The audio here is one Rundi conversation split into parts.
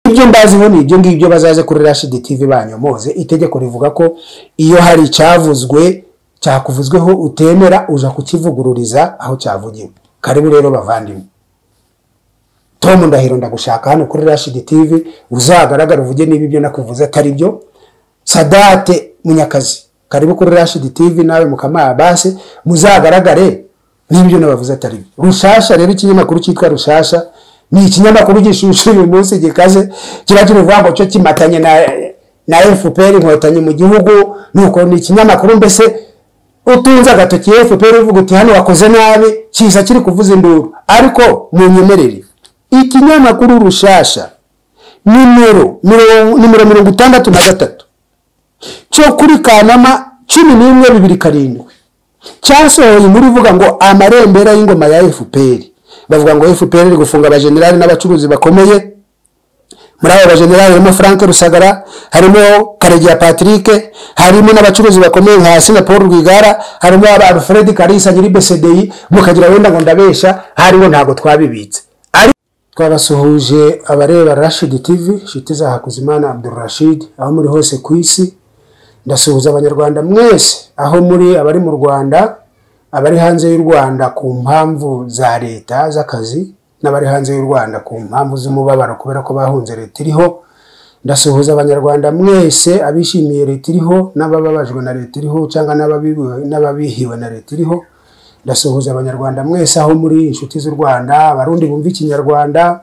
Ibyo mbaziho ni ibyo ngibyo, bazaze kuri Rashid TV banyomoze. Itegeko rivuga ko iyo hari icyavuzwe cyakuvuzweho utemera, uja kukivugururiza aho cyavugiwe. Karibu rero bavandimwe. Tom Ndahiro, ndagushaka hano kuri Rashid TV, uzagaragara uvuge niba ibyo nakuvuze atari byo. Sadate Munyakazi, karibu kuri Rashid TV, nawe Mukama Abase muzagaragare niba ibyo nabavuze atari byo. Rushasha rero, ikinyamakuru cyitwa Rushasha ni ikinyamakuru gishushe uyu munsi gikaze, kiba kivuga ngo cyo kimatanye na FPR Inkotanyi mu gihugu. Nuko ni ikinyamakuru mbese utunze agatoki FPR uvuga uti hano wakoze nabi, kiza kiri kuvuza induru. Ariko munyemerere, ikinyamakuru Rushasha nimero 63 cyo kuri Kanama 11 2007 cyasohoye inkuru ivuga ngo amarembera y'ingoma ya FPR. Bavuga ngo FPR iri gufunga abajenerali n'abacuruzi bakomeye. Muri abo bajenerali harimo Frank Rusagara, harimo Karegeya Patrick, harimo n'abacuruzi bakomeye nka Asina Paul Rwigara, harimo aba Alfred Kalisa nyiri BCDI. Mukagira wenda ngo ndabesha, hariho ntabwo twabibitse. Twabasuhuje abareba Rashid TV, inshuti za Hakuzimana Abdul Rashid, aho muri hose ku isi. Ndasuhuza Abanyarwanda mwese aho muri, abari mu Rwanda, abari hanze y'u Rwanda ku mpamvu za leta z'akazi, n'abari hanze y'u Rwanda ku mpamvu z'umubabaro kubera ko bahunze leta iriho. Ndasuhuza Abanyarwanda mwese abishimiye leta iriho n'abababajwe na leta iriho cyangwa n'ababihiwe na leta iriho. Ndasuhuza Abanyarwanda mwese aho muri, inshuti z'u Rwanda, Abarundi bumva Ikinyarwanda,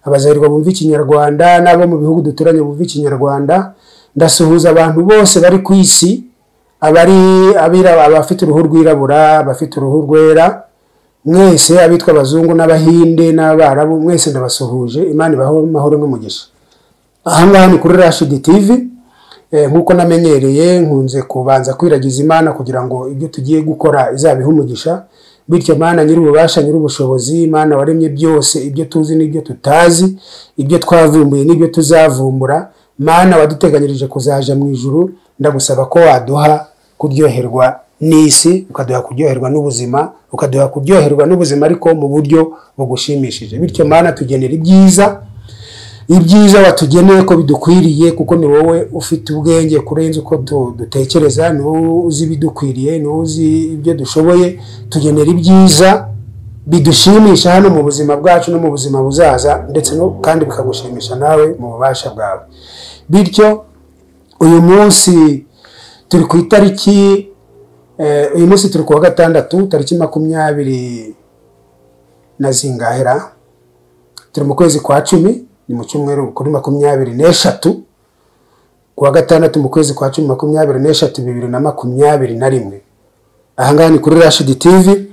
Abazahirwa bumva Ikinyarwanda, n'abo mu bihugu duturanye bumva Ikinyarwanda. Ndasuhuza abantu bose bari ku isi, abari abira, abafite uruhu rwirabura, abafite uruhu rwera, mwese abitwa abazungu n'Abahinde n'Abarabu, mwese ndabasuhuje. Imana ibaho amahoro n'umugisha. Ahangaha ni kuri Rashid TV. Nk'uko namenyereye, nkunze kubanza kwiragiza Imana kugira ngo ibyo tugiye gukora izabihe umugisha. Bityo Mana nyir'ububasha, nyir'ubushobozi, Imana waremye byose, ibyo tuzi n'ibyo tutazi, ibyo twavumbuye n'ibyo tuzavumbura, Mana waduteganyirije kuzaja mu ijuru, ndagusaba ko waduha kuryoherwa n'isi, ukaduha kuryoherwa n'ubuzima, ukaduha kuryoherwa n'ubuzima ariko mu buryo bugushimishije. Bityo Mana, tugenera ibyiza, ibyiza watugeneye ko bidukwiriye, kuko ni wowe ufite ubwenge kurenza uko dutekereza, ni wowe uzi ibidukwiriye, ni wowe uzi ibyo dushoboye. Tugenera ibyiza bidushimisha hano mu buzima bwacu no mu buzima buzaza, ndetse no kandi bikagushimisha nawe mu bubasha bwawe. Bityo uyu munsi turi ku itariki, uyu munsi turi ku wa gatandatu, tariki 20 na zingahera, turi mu kwezi kwa 10, ni mu cyumweru kuri 23, ku wa gatandatu mu kwezi kwa 10, 23, 2021. Ahangaha ni kuri Rashid TV.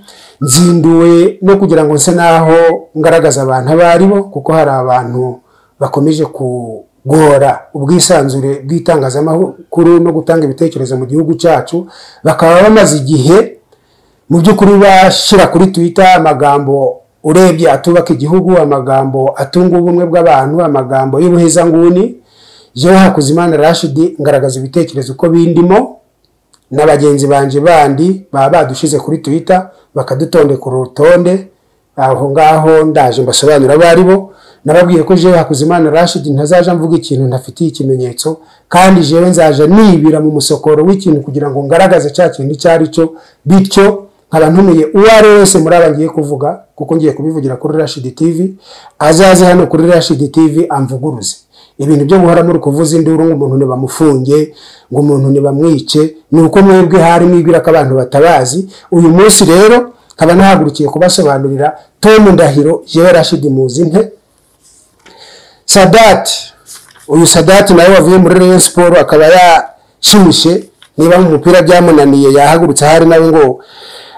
Nzinduwe no kugira ngo nse naho ngaragaza abantu abo ari bo, kuko hari abantu bakomeje kugora ubwisanzure bw'itangazamakuru no gutanga ibitekerezo mu gihugu cyacu, bakaba bamaze igihe mu by'ukuri bashyira kuri Twitter amagambo urebye atubaka igihugu, amagambo atunga ubumwe bw'abantu, amagambo y'ubuhezanguni. Jewe Hakuzimana Rashid ngaragaza ibitekerezo uko bindimo, na bagenzi banje bandi baba badushize kuri Twitter bakadutondeka urutonde aho ngaho. Ndaje mbasobanura abo ari bo. Nababwiye ko jewe Hakuzimana Rashid ntazaja mvuga ikintu ntafitiye ikimenyetso, kandi jewe nzaja nibira mu musokoro w'ikintu kugira ngo ngaragaze cya kintu icyo ari cyo. Bityo nkaba ntumiye uwo ari we wese muri aba ngiye kuvuga, kuko ngiye kubivugira kuri Rashid TV, azaze hano kuri Rashid TV amvuguruze. Ibintu byo guhora muri kuvuza induru ngo umuntu ntibamufunge, ngo umuntu ntibamwice, ni uko mwebwe hari mwibwira ko abantu batabazi. Uyu munsi rero nkaba nahagurukiye kubasobanurira Tom Ndahiro jewe Rashid muzi nte. Sadat, uyu Sadat nawe wavuye muri Rayon Sport akaba yashimishe, niba mu mupira byamunaniye yahagurutse ahari nawe ngo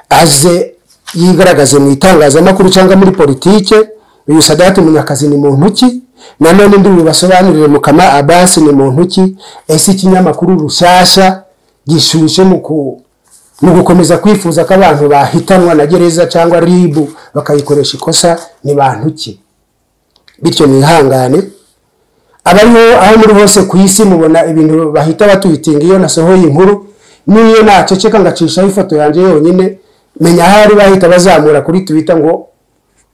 aze yigaragaze mu itangazamakuru cyangwa muri politike. Uyu Sadat Munyakazi ni muntu ki? Nanone ndi bubasobanurire Mukama Abbas ni muntu ki. Ese ikinyamakuru Rushasha gishushe mu gukomeza kwifuza ko abantu bahitanwa na gereza cyangwa RIB bakayikoresha ikosa ni bantu ki? Bityo mwihangane, abariho aho muri hose ku isi, mubona ibintu bahita batwitinga iyo nasohoye inkuru. N'iyo naceceka ngacishaho ifoto yanjye yonyine, menya ahari bahita bazamura kuri Twitter ngo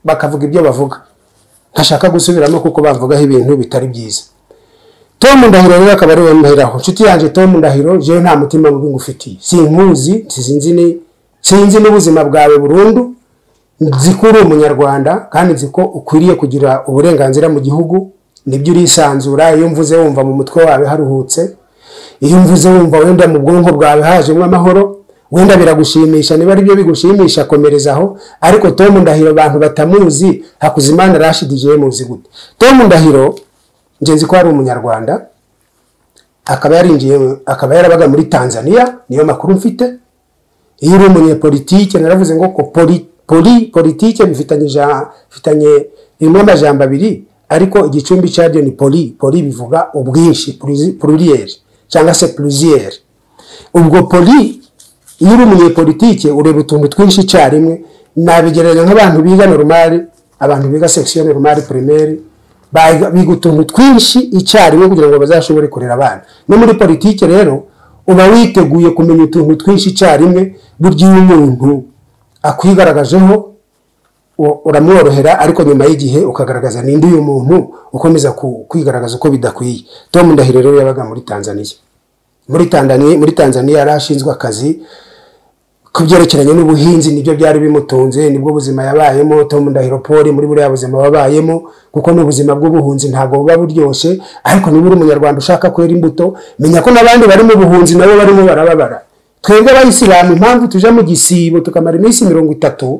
bakavuga ibyo bavuga. Ntashaka gusubiramo kuko bavugaho ibintu bitari byiza. Tom Ndahiro rero akaba ariwe muheraho. Nshuti yanjye Tom Ndahiro, jewe nta mutima mubi ngufitiye, sinkuzi, sinzi n'ubuzima bwawe burundu. Nzi ko uri umunyarwanda kandi nzi ko ukwiriye kugira uburenganzira mu gihugu. Nibyo, urisanzura. Iyo mvuze wumva mu mutwe wawe haruhutse, iyo mvuze wumva wenda mu bwonko bwawe hajemo amahoro, wenda biragushimisha. Niba aribyo bigushimisha, komerezaho. Ariko Tom Ndahiro, abantu batamuzi, Hakuzimana Rashid jewe muzi gute? Tom Ndahiro nje nzi ko ari umunyarwanda, akaba yarinjiye, akaba yarabaga muri Tanzania, niyo makuru mfite. Iyo uri umunyepolitike, naravuze ngo ko politike bifitanye rimwe amajambo abiri, ariko igicumbi cyaryo ni poli. Poli bivuga ubwinshi, pluriel cyangwa se plusieurs. Ubwo poli, iyo uri umunyepolitike ureba utuntu twinshi icyarimwe. Nabigereranya nk'abantu biga normale, abantu biga section normale primaire, biga utuntu twinshi icyarimwe kugira ngo bazashobore kurera abana. No muri politike rero uba witeguye kumenya utuntu twinshi icyarimwe. Burya iyo umuntu akwigaragajeho uramworohera, ariko nyuma y'igihe ukagaragaza ninde uyu muntu ukomeza kwigaragaza uko bidakwiye. Tom Ndahiro rero yabaga muri Tanzania. Muri Tanzania yari ashinzwe akazi ku byerekeranye n'ubuhinzi, nibyo byari bimutunze, nibwo buzima yabayemo. Tom Ndahiro Paul, muri buriya buzima wabayemo, kuko n'ubuzima bw'ubuhunzi ntabwo buba buryoshye, ariko niba uri umunyarwanda ushaka kwera imbuto, menya ko n'abandi bari mu buhunzi nabo barimo barababara. Twebwe abayisilamu, impamvu tuja mu gisibo tukamara iminsi 30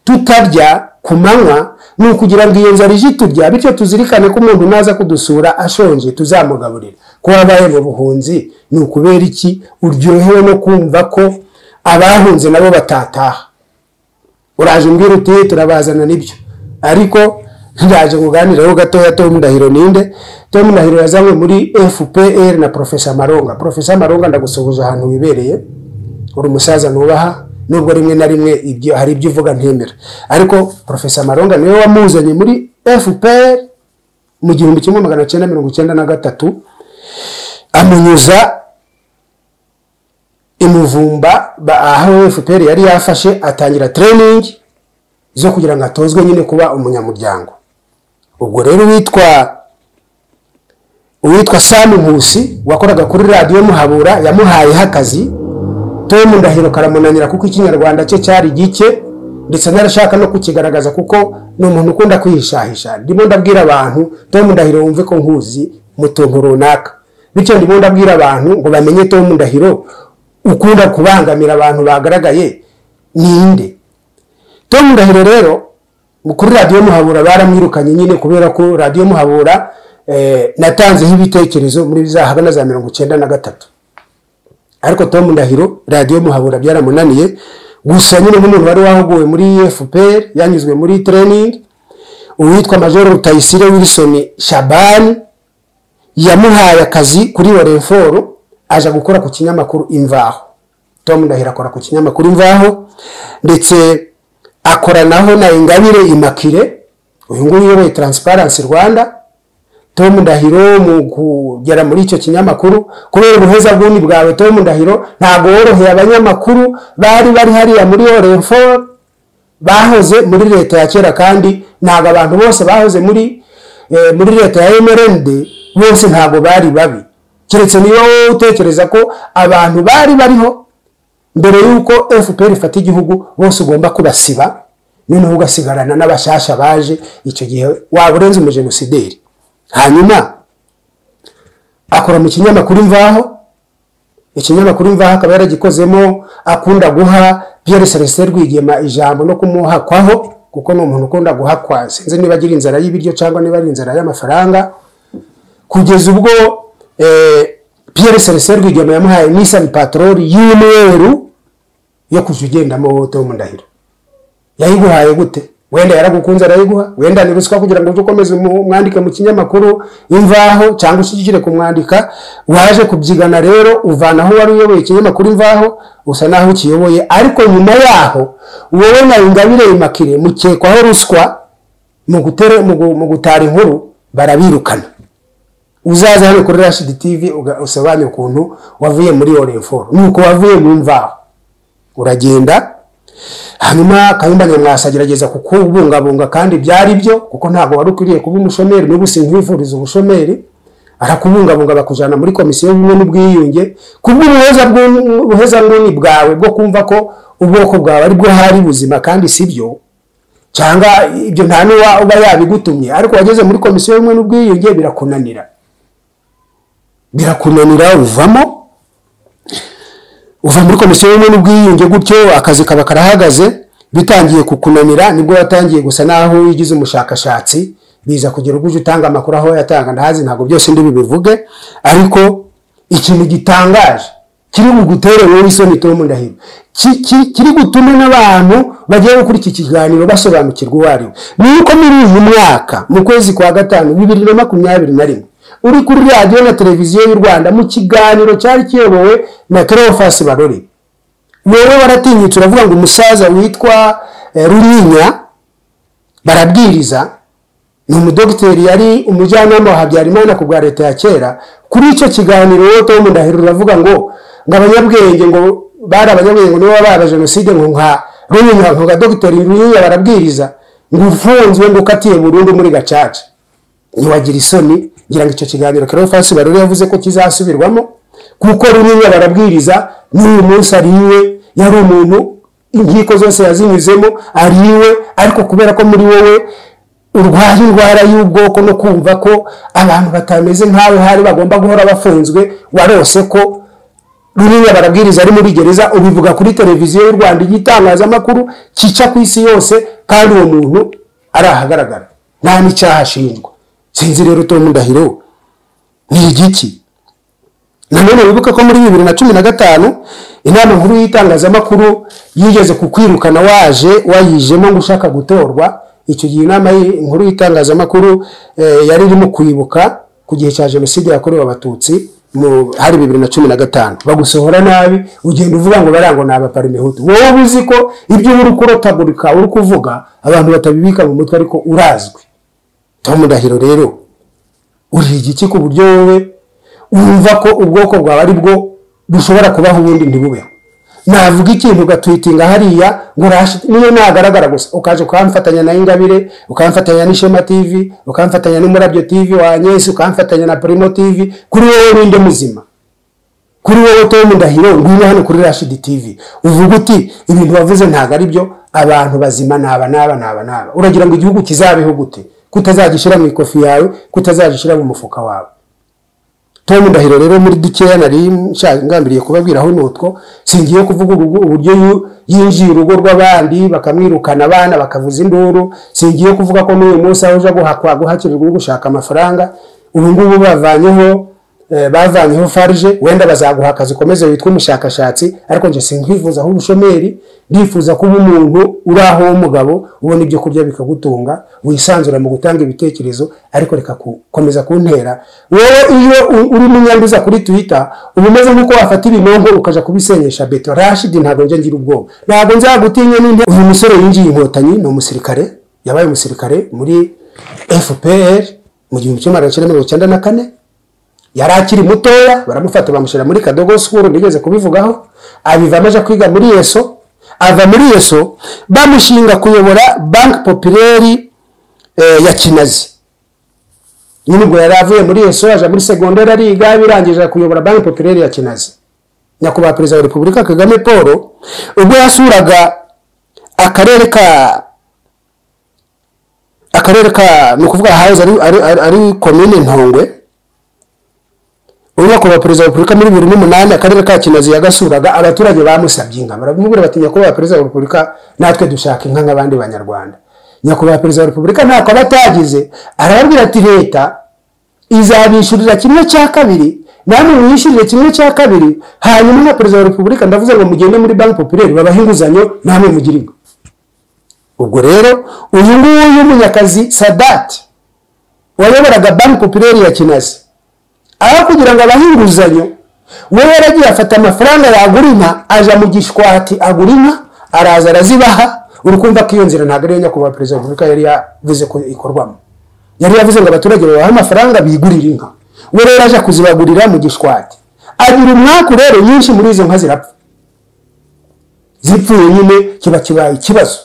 tutarya ku manywa, ni ukugira ngo iyo nzara ije iturya, bityo tuzirikane ko umuntu naza kudusura ashonje tuzamugaburira. Ko wabaye mu buhunzi, ni ukubera iki uryohewe no kumva ko abahunze nabo batataha? Uraje umbwira uti turabazana, nibyo, ariko ndaje kuganiraho gatoya. Tom Ndahiro ninde? Tom Ndahiro yazanywe muri FPR na Professor Maronga. Professor Maronga, ndagusuhuza ahantu wibereye, uri umusaza nubaha, nubwo rimwe na rimwe ibyo hari ibyo uvuga ntemera. Ariko Professor Maronga niwe wamuzanye muri FPR mu 1993, amunyuza imuvumba aho FPR yari yafashe, atangira training zo kugira ngo atozwe nyine kuba umunyamuryango. Ubwo rero uwitwa Sam Nkusi wakoraga kuri radiyo Muhabura yamuhayeho akazi. Tom Ndahiro karamunanira kuko ikinyarwanda cye cyari gike, ndetse narashaka no kukigaragaza kuko ni umuntu ukunda kwihishahisha. Ndimo ndabwira abantu Tom Ndahiro wumve ko nkuzi mu tuntu runaka, bityo ndimo ndabwira abantu ngo bamenye Tom Ndahiro ukunda kubangamira abantu bagaragaye ninde. Tom Ndahiro rero kuri radiyo Muhabura baramwirukanye nyine, kubera ko radiyo Muhabura natanzeho ibitekerezo muri za hagana za 93. Ariko Tom Ndahiro radiyo Muhabura byaramunaniye. Gusa nyine nk'umuntu wari wahuguwe muri FPR, yanyuzwe muri training, uwitwa Major Rutayisire Wilson Shabani yamuhaye akazi kuri Orinfor, aja gukora ku kinyamakuru Imvaho. Tom Ndahiro akora ku kinyamakuru Imvaho, ndetse akoranaho na Ingabire Immaculée, uyu nguyu uyoboye Transparency Rwanda. Tom Ndahiro mu kugera muri icyo kinyamakuru, kubera ubuheza bw'uni bwawe Tom Ndahiro, ntabwo woroheye abanyamakuru bari bari hariya muri Orinfor bahoze muri leta ya kera. Kandi ntabwo abantu bose bahoze muri leta ya MRND bose ntabwo bari babi, keretse niyo wowe utekereza ko abantu bari bariho mbere y'uko FPR ifata igihugu bose ugomba kubasiba, noneho ugasigarana n'abashasha baje. Icyo gihe waba urenze umujenosideri. Hanyuma akora mu kinyamakuru Imvaho. Ikinyamakuru Imvaho akaba yaragikozemo akunda guha Pierre Celestin Rwigema ijambo no kumuhakwaho, kuko ni umuntu ukunda guhakwa. Sinzi niba agira inzara y'ibiryo cyangwa niba ari inzara y'amafaranga, kugeza ubwo Pierre Celestin Rwigema yamuhaye Nissan Patrol y'umweru yo kuja ugendamo. Tom Ndahiro yayiguhaye gute? Wenda yaragukunze arayiguha, wenda ni ruswa kugira ngo uje ukomeze umwandike mu kinyamakuru Imvaho cyangwa ushyigikire kumwandika. Waje kubyigana rero, uvanaho wari uyoboye ikinyamakuru Imvaho, usa naho ukiyoboye. Ariko nyuma yaho wowe na Ingabire Immaculée mukekwaho ruswa mu gutara inkuru, barabirukana. Uzaza hano kuri Rashid TV usobanure ukuntu wavuye muri Orinfor, nuko wavuye mu Mvaho uragenda. Hanyuma Kayumba Nyamwasa agerageza kukubungabunga, kandi byari byo, kuko ntabwo wari ukwiriye kuba umushomeri, n'ubu sinkwifuriza ubushomeri. Arakubungabunga bakujana muri komisiyo y'ubumwe n'ubwiyunge kubw'ubuhezanguni bwawe bwo kumva ko ubwoko bwawe aribwo hari buzima, kandi si byo, cyangwa ibyo nta n'uwa uba yabigutumye. Ariko wageze muri komisiyo y'ubumwe n'ubwiyunge birakunanira, uvamo, uva muri komisiyo y'ubumwe n'ubwiyunge gutyo, akazi kaba karahagaze. Bitangiye kukunanira nibwo watangiye gusa naho wigize umushakashatsi, biza kugera ubwo uje utanga amakuru aho yatanga ndahazi, ntabwo byose ndi bubivuge. Ariko ikintu gitangaje kiri bugutere wowe isoni Tom Ndahiro, kiri gutume n'abantu bagiye gukora iki kiganiro basobanukirwa uwo ari we, ni uko muri uyu mwaka mu kwezi kwa 5 2021 uri kuri radiyo na televiziyo y'u Rwanda mu kiganiro cyari kiyobowe na Cleophas Barore, wowe waratinyutse uravuga ngo umusaza witwa Runyinya barabwiriza ni umudogiteri, yari umujyanama wa Habyarimana ku bwa leta ya kera. Kuri icyo kiganiro wowe Tom Ndahiro uravuga ngo abanyabwenge, ngo bari abanyabwenge ngo nibo baba jenoside, ngo nka Runyinya, ngo nka dogiteri Runyinya barabwiriza ngo ufunzwe, ngo ukatiye burundu muri gacaca. Ntiwagira isoni? Ngira ngo icyo kiganiro Cleophas Barore yavuze ko kizasubirwamo, kuko Runyinya barabwiriza n'uyu munsi ari iwe, yari umuntu inkiko zose yazinyuzemo ari iwe. Ariko kubera ko muri wowe urwaye indwara y'ubwoko no kumva ko abantu batameze nkawe hari bagomba guhora bafunzwe, warose ko Runyinya barabwiriza ari muri gereza, ubivuga kuri televiziyo y'u Rwanda, igitangazamakuru kica ku isi yose, kandi uwo muntu ari ahagaragara nta n'icyaha ashinjwa. Sinzi rero Tom Ndahiro ni igiki. Nanone wibuka ko muri 2015 inama nkuru y'itangazamakuru yigeze kukwirukana, waje wayijemo ngo ushaka gutorwa. Icyo gihe inama nkuru y'itangazamakuru yari irimo kwibuka ku gihe cya jenoside yakorewe Abatutsi mu hari 2015, bagusohora nabi, ugenda uvuga ngo barango ni abaparimehutu. Wowe uzi ko ibyo uri kurotagurika uri kuvuga abantu batabibika mu mutwe, ariko urazwi. Tom Ndahiro rero uri igiki ku buryo wowe wumva ko ubwoko bwawe ari bwo bushobora kubaho ubundi ntibubeho? Navuga ikintu ugatwitinga hariya ngo niyo nagaragara gusa, ukaje ukamfatanya na Ingabire, ukamfatanya n'Ishema TV, ukamfatanya n'Umurabyo TV wa Agnes, ukamfatanya na Primo TV. Kuri wowe ninde muzima? Kuri wowe Tom Ndahiro, ngwino hano kuri Rashid TV uvuga uti ibintu bavuze ntabwo ari byo, abantu bazima naba naba naba naba. Uragira ngo igihugu kizabeho gute kutazagishyira mu ikofi yawe, kutazagishyira mu mufuka wawe? Tom Ndahiro rero muri dukeya nari ngambiriye kubabwiraho nutwo, singiye kuvuga uburyo yinjiye urugo rw'abandi bakamwirukana, abana bakavuza induru. Singiye kuvuga ko n'uyu munsi aho uja guhakwa guhakirirwa gushaka amafaranga, ubu ngubu bavanyeho farge, wenda bazaguha akazi ukomeze witwa umushakashatsi. Ariko nje sinkwifuza aho ubushomeri, ndifuza kuba umuntu uri aho w'umugabo ubona ibyo kurya bikagutunga, wisanzura mu gutanga ibitekerezo. Ariko reka gukomeza kuntera wowe iyo uri munyanduza kuri Twitter, uba umeze nk'uko wafata ibinongo ukaja kubisenyesha beto. Rashid ntabwo nje ngira ubwoba, ntabwo nzagutinya n'inte. Uyu musore yinjiye Inkotanyi, ni umusirikare, yabaye umusirikare muri FPR mu 1994, yari akiri mutoya, baramufata bamushyira muri Kadogo School, nigeze kubivugaho. Abivamo aja kwiga muri ESO, ava muri ESO bamushinga kuyobora Banque Populaire ya Kinazi. Nyine ubwo yari avuye muri ESO aja muri secondaire ariga, birangije kuyobora Banque Populaire ya Kinazi. Nyakubahwa Perezida wa Repubulika Kagame Paul ubwo yasuraga akarere ka ni ukuvuga hahoze ari komine Ntongwe, nyakubahwa Perezida wa Repubulika muri 2008 akarere ka Kinazi yagasuraga, abaturage bamusabye inka, baramubwira bati nyakubahwa Perezida wa Repubulika natwe dushaka inka nk'abandi banyarwanda. Nyakubahwa Perezida wa Repubulika ntako abatagize, arababwira ati leta izabishyurira 1/2, namwe mwishyurire 1/2, hanyuma na Perezida wa Repubulika ndavuze ngo mugende muri Banque Populaire babahe inguzanyo namwe mugire inka. Ubwo rero uyu nguyu Munyakazi Sadat wayoboraga Banque Populaire ya Kinazi, aho kugira ngo abahe inguzanyo, we yaragiye afata amafaranga yagura inka, aja mu gishwati agura inka, araza arazibaha. Uri kumva ko iyo nzira ntabwo ariyo nyakubahwa Perezida wa Repubulika yari yavuze ko ikorwamo. Yari yavuze ngo abaturage babahe amafaranga bigurire inka, we rero aja kuzibagurira mu gishwati, agira umwaku rero nyinshi muri izo nka zirapfa. Zipfuye nyine kiba kibaye ikibazo.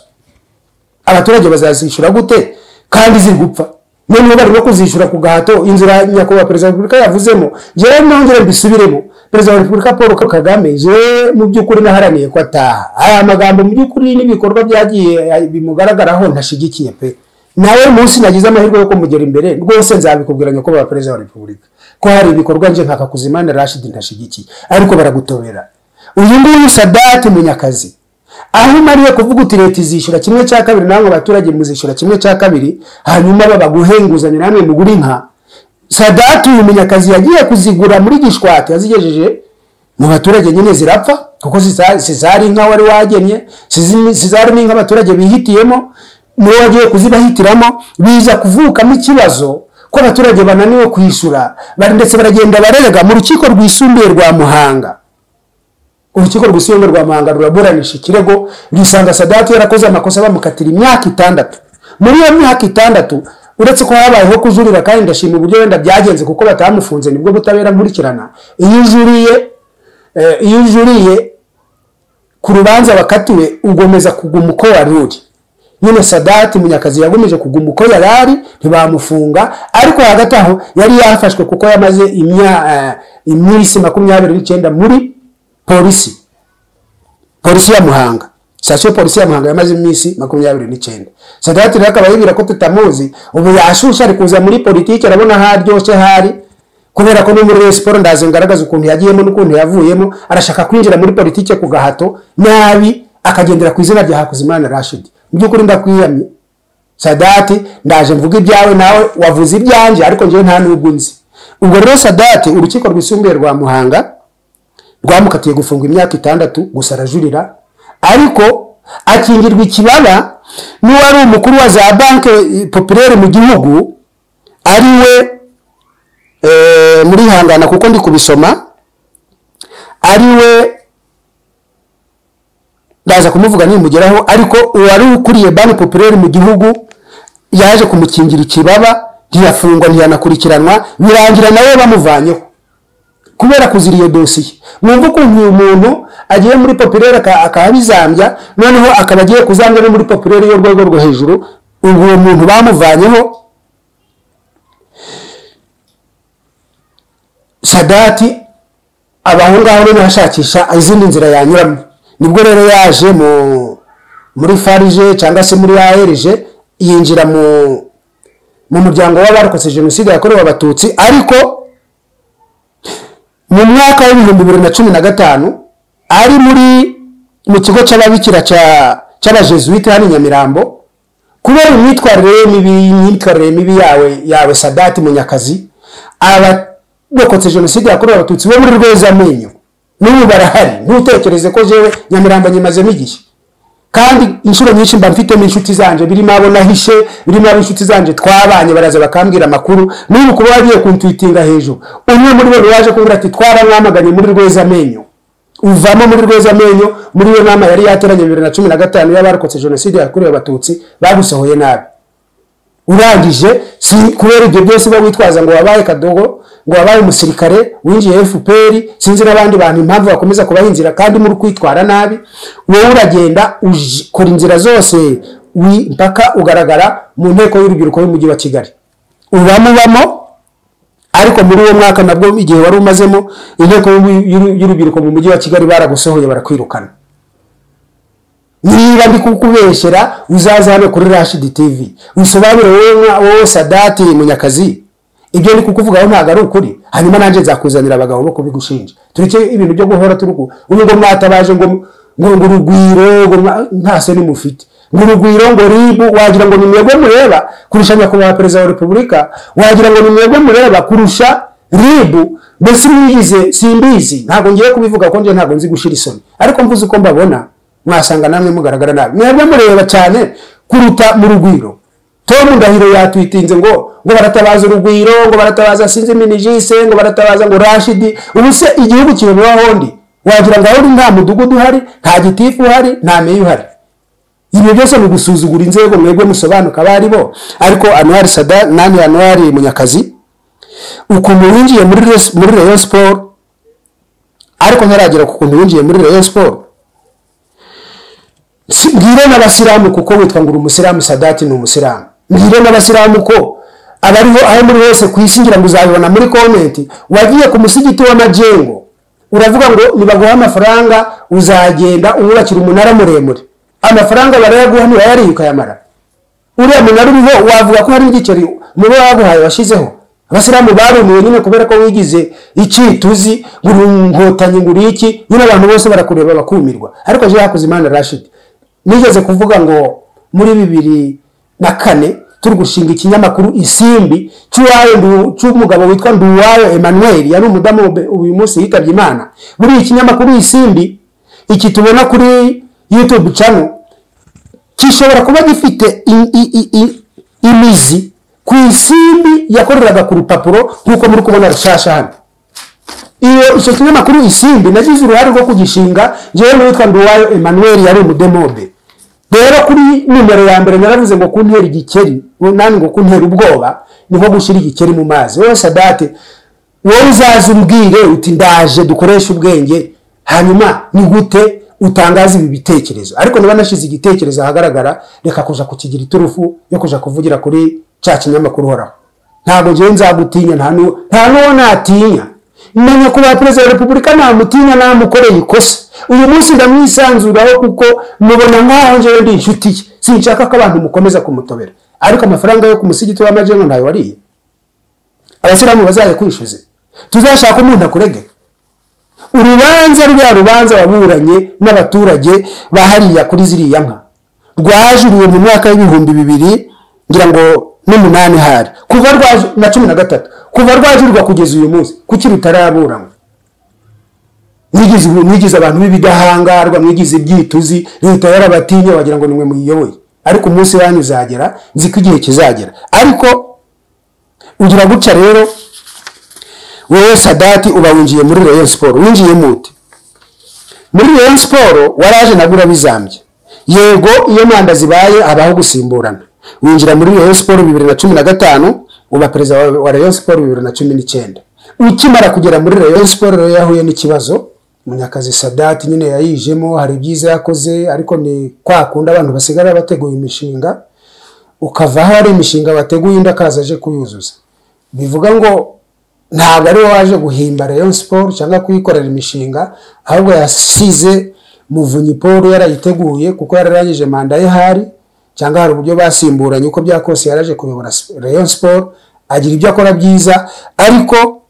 Abaturage bazazishyura gute kandi ziri gupfa? Noneho barimo kuzishyura ku gahato. Inzira nyakubahwa perezida wa repubulika yavuzemo, njyewe nongere mbisubiremo, Perezida wa Repubulika Paul Kagame, jewe mu by'ukuri naharaniye ko ataha. Aya magambo mu by'ukuri n'ibikorwa byagiye bimugaragaraho ntashigikiye pe. Nawe munsi nagize amahirwe yo kumugera imbere rwose nzabikubwira nyakubahwa perezida wa repubulika ko hari ibikorwa nje nka Hakuzimana Rashid ntashigikiye, ariko baragutobera. Uyu nguyu Sadati Munyakazi, aho umariye kuvuga uti leta izishyura 1/2, namwe abaturage muzishyura 1/2, hanyuma babaguhe inguzanyo namwe mugure inka. Sadati uyu Munyakazi yagiye kuzigura muri Gishwati, yazigejeje mu baturage nyine zirapfa, kuko zizari inka wari wagennye, zizari n'inka abaturage bihitiyemo, niwe wagiye kuzibahitiramo. Biza kuvukamo ikibazo ko abaturage bananiwe kwishyura, bari ndetse baragenda barerega mu rukiko rwisumbuye rwa Muhanga. Urukiko rwisumbuye rwa Muhanga ruraburanisha ikirego, rusanga Sadati yarakoze amakosa, bamukatira imyaka 6. Muri iyo myaka 6, uretse ko habayeho kujurira, kandi ndashima uburyo wenda byagenze kuko batamufunze, nibwo butabera nkurikirana. Iyo ujuriye ku rubanza bakatiwe, ugomeza kuguma uko wari uri. Nyine Sadati Munyakazi yagomeje kuguma uko yari ari, ntibamufunga, ariko hagati aho yari yafashwe kuko yamaze iminsi 29 muri polisi. Polisi ya Muhanga. Sitasiyo polisi ya Muhanga yamaze iminsi 29. Sadati rero akaba yibwira ko tutamuzi, ubu yashusha ari kuza muri politiki, arabona haryoshye hari, kubera ko no muri Rayon Sport ndaze ngaragaza ukuntu yagiyemo n'ukuntu yavuyemo, arashaka kwinjira muri politiki ku gahato nabi, akagendera ku izina rya Hakuzimana Rashid. Mu by'ukuri ndakwiyamye Sadati, ndaje mvuga ibyawe nawe wavuze ibyanje, ariko njyewe nta nubwo nzi. Ubwo rero Sadati urukiko rwisumbuye rwa Muhanga rwamukatiye gufungwa imyaka 6 gusa, arajurira, ariko akingirwa ikibaba n'uwari umukuru wa za banke populaire mu gihugu, ari we muri hangana kuko ndi kubisoma, ari we ndaza kumuvuga nimugeraho, ariko uwari ukuriye banki populaire mu gihugu yaje kumukingira ikibaba, ntiyafungwa ntiyanakurikiranwa, birangira nawe bamuvanyeho kubera kuzira iyo dosiye. Mwumva ukuntu uyu muntu agiye muri populaire akabizambya, noneho akaba agiye kuzambya no muri populaire y'urwego rwo hejuru. Ubu uwo muntu bamuvanyeho, Sadati abaho ngaho noneho ashakisha izindi nzira yanyuramo. Nibwo rero yaje muri farije cyangwa se muri ARG, yinjira mu muryango w'abarokotse jenoside yakorewe abatutsi. Ariko mu mwaka w'ibihumbi bibiri na cumi na gatanu ari mu kigo cy'ababikira cy'abajesuite hano i Nyamirambo, kubera imyitwarire mibi yawe Sadati Munyakazi, abarokotse jenoside yakorewe abatutsi bo muri Rwezamenyo n'ubu barahari. Ntutekereze ko jewe Nyamirambo nyimazemo igihe, kandi inshuro nyinshi mba mfitemo inshuti zanje, birimo abo nahishe, birimo abo inshuti zanje twabanye, baraza bakambwira amakuru. N'ubu kuba wagiye kuntwitinga hejuru, umwe muri bo yaje kumbwira ati twaramwamaganye muri Rwezamenyo, uvamo muri Rwezamenyo muri iyo nama yari yateranye 2015 y'abarokotse jenoside yakorewe abatutsi, bagusohoye nabi. Urangije si kubera ibyo byose ba witwaza ngo wabaye kadogo, ngo wabaye umusirikare winjiye FPR, sinzi n'abandi bantu impamvu bakomeza kubaha inzira kandi muri kwitwara nabi. Wowe uragenda ukora inzira zose mpaka ugaragara mu nteko y'urubyiruko y'umujyi wa Kigali, ubamubamo. Ariko muri uwo mwaka nabwo igihe wari umazemo inteko y'urubyiruko mu mujyi wa Kigali baragusohoye barakwirukana. Niba ndi kukubeshyera uzaza hano kuri Rashid TV usobanure wowe Sadati Munyakazi, ibyo ndi kukuvugaho ntabwo ari ukuri, hanyuma nanjye nzakuzanira abagabo bo kubigushinja. Tureke ibintu byo guhora turuku ubu ngo mwatabaje ngo urugwiro ngo nta soni mufite, ngo urugwiro ngo ribu, wagira ngo ni mwebwe mureba kurusha nyakubahwa perezida wa repubulika, wagira ngo ni mwebwe mureba kurusha ribu. Mbese mwigize simbizi, ntabwo ngiye kubivuga ko nje ntabwo nzi gushira isoni, ariko mvuze uko mbabona mwasanga namwe mugaragara nabi. Mwebwe mureba cyane kuruta mu rugwiro. Tom Ndahiro yatwitinze ngo baratabaza urugwiro, ngo baratabaza sinzi minijise, ngo baratabaza ngo Rashidi. Ubu se igihugu kiyobowe ndi, wagira ngo aho nta mudugudu uhari, nta gitifu uhari, nta meya uhari. Ibi byose ni gusuzugura inzego mwebwe musobanuka abari bo. Ariko Anwar Sadat nani Anwar Munyakazi ukuntu winjiye muri Rayon Sport, ariko ntaragera ku kuntu winjiye muri Rayon Sport. Mbwire n'abasilamu, kuko witwa ngo uri umusilamu, Sadati ni umusilamu. Mbwire n'abasilamu ko abariho aho muri hose ku isi, ngira ngo uzabibona muri comment, wagiye ku musigiti w'Amajengo uravuga ngo nibaguha amafaranga uzagenda uwubakira umunara muremure. Amafaranga barayaguha, ntiwayariye ukayamara. Uriya munara uriho wavuga ko hari igiceri mubo baguhaye washyizeho? Abasilamu barumiwe nyine kubera ko wigize icituzi, ngo uri inkotanyi, ngo uri iki, nyine abantu bose barakureba bakumirwa. Ariko je Hakuzimana Rashid nigeze kuvuga ngo muri 2004 turi gushinga ikinyamakuru Isimbi cy'umugabo witwa Nduwayo Emmanuel, yari umudamu uyu munsi yitabye Imana. Muri iki kinyamakuru Isimbi iki tubona kuri YouTube channel gishobora kuba gifite imizi ku Isimbi yakoreraga ku rupapuro nk'uko muri kubona rushasha hano. Iyo icyo kinyamakuru Isimbi nagize uruhare rwo kugishinga njyewe n'uwitwa Nduwayo Emmanuel, yari umudemobe. Rero kuri nimero ya mbere naravuze ngo kuntera igikeri nani, ngo kuntera ubwoba ni nko gushyira igikeri mu mazi. Wowe Sadate, wowe uzaza umbwire uti ndaje dukoreshe ubwenge, hanyuma ni gute utangaza ibi bitekerezo? Ariko niba nashize igitekerezo ahagaragara, reka kuja kukigira iturufu yo kuja kuvugira kuri cya kinyamakuru uhoraho. Ntabwo njyewe nzagutinya, nta n'uwo natinya. Menya kuba perezida wa repubulika namutinya namukoreye ikosa. Uyu munsi ndamwisanzuraho kuko mubona nkaho njyewe ndi inshuti ye, sinshaka ko abantu mukomeza kumutobera. Ariko amafaranga yo ku musigiti w'Amajengo ntayo wariye. Abasilamu bazaye kwishyuze, tuzashaka umuntu akurege urubanza, rwa rubanza waburanye n'abaturage bahariya kuri ziriya nka rwajuriwe mu mwaka w'2000 ngira ngo n'umunani, hari kuva rwaje na 13, kuva rwajurirwa kugeza uyu munsi kuki rutaraburanwa? Mwigize abantu b'ibidahangarwa, mwigize ibyituzi, leta yarabatinye wagira ngo nimwe muyiyoboye. Ariko umunsi wanyu uzagera, nzi ko igihe kizagera. Ariko ugira gutya rero wowe Sadati uba winjiye muri Rayon Sport, winjiye mute muri Rayon Sport? Waraje nabura bizambye. Yego, iyo manda zibaye abaho gusimburana. Winjira muri Rayon Sport 2015, uba perezida wa Rayon Sport 2019. Ukimara kugera muri Rayon Sport rero yahuye n'ikibazo. Munyakazi Sadati nyine yayijemo, hari ibyiza yakoze, ariko ni kwa kunda abantu basigara bateguye imishinga, ukava hari imishinga bateguye undi akaza aje kuyuzuza. Bivuga ngo ntabwo ari waje guhimba Rayon Sport cyangwa kuyikorera imishinga, ahubwo yasize Muvunyi Paul yarayiteguye kuko yararangije manda ye hari, cyangwa hari uburyo basimburanye, uko byakose yaraje kuyobora Rayon Sport, agira ibyo akora byiza. Ariko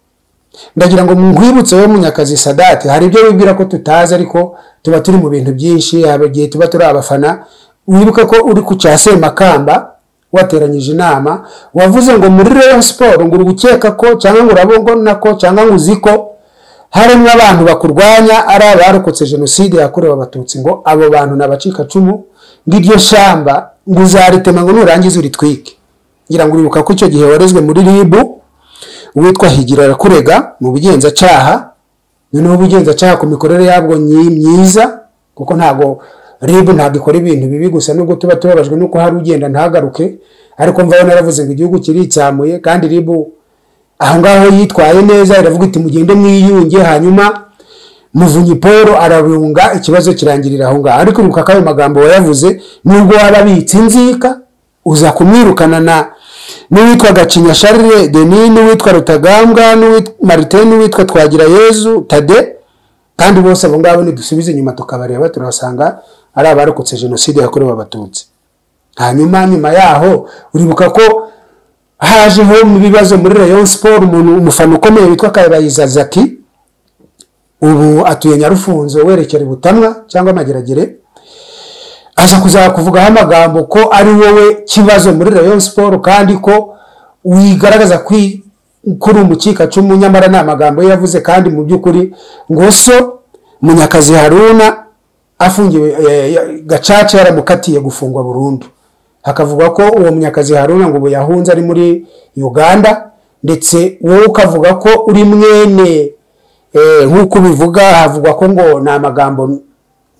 ndagira ngo nkwibutse wowe Munyakazi Sadati, hari ibyo wibwira ko tutazi ariko tuba turi mu bintu byinshi, haba igihe tuba turi abafana. Wibuke ko uri ku cya Semakamba wateranyije inama, wavuze ngo muri Rayon Sport ngo uri gukeka ko cyangwa ngo urabona ko cyangwa ngo uzi ko harimo abantu bakurwanya ari abarokotse jenoside yakorewe Abatutsi, ngo abo bantu n'abacikacumu, ngo iryo shamba ngo uzaritema ngo nurangiza uritwike. Ngira ngo uribuka ko icyo gihe warezwe muri RIB, uwitwa Higira arakurega mu bugenzacyaha. Noneho ubugenzacyaha ku mikorere yabwo myiza, kuko ntago RIB ntabwo ikora ibintu bibi gusa, nubwo tuba tubabajwe nuko hari ugenda ntagaruke, ariko mvayo naravuze ngo igihugu kiritsamuye, kandi RIB aho ngaho yitwaye neza, iravuga iti mugende mwiyunge, hanyuma Muvunyi Paul arabunga, ikibazo kirangirira aho ngaho. Ariko uribuka ko ayo magambo wayavuze nubwo wababitse inzika, uza kumwirukana na n'uwitwa Gacinya Charles Denis, n'uwitwa Rutagambwa, n'uwitwa Martin, n'uwitwa Twagirayezu Tade, kandi bose abo ngabo nidusubize inyuma tukabareba turasanga ari abarokotse jenoside yakorewe Abatutsi. Hanyuma nyuma yaho uribuka ko hajeho mu bibazo muri Rayon Sport, umuntu umufana ukomeye witwa Kabayiza Zaki, ubu atuye Nyarufunzo werekera Butamwa cyangwa Mageragere, aza kuzakuvugaho amagambo ko ari wowe kibazo muri Rayon Sport, kandi ko wigaragaza kuri umukikacumu, nyamara ni amagambo ye yavuze. Kandi mu by'ukuri ngo so Munyakazi Haruna afungiwe Gacaca yaramukatiye gufungwa burundu, hakavuga ko uwo Munyakazi Haruna ngo ubu yahunze ari muri Uganda, ndetse wowe ukavuga ko uri mwene nk'uko ubivuga, havugwa ko ngo ni amagambo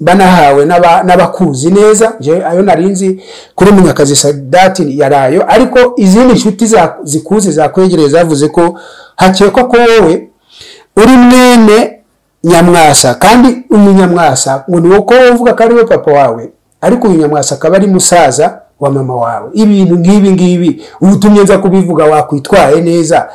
banahawe n'abakuzi neza. Ayo narinzi kuri Munyakazi Sadati yarayo, ariko izindi nshuti zikuzi zakwegereye zavuze ko hakekwa ko wowe uri mwene Nyamwasa, kandi umunyamwasa ngo ni uko uvuga ko ari we papa wawe, Ariko uyu Nyamwasa akaba ari musaza wa mama wawe. Ibintu nk'ibi ngibi utumye nza kubivuga, wakwitwaye neza.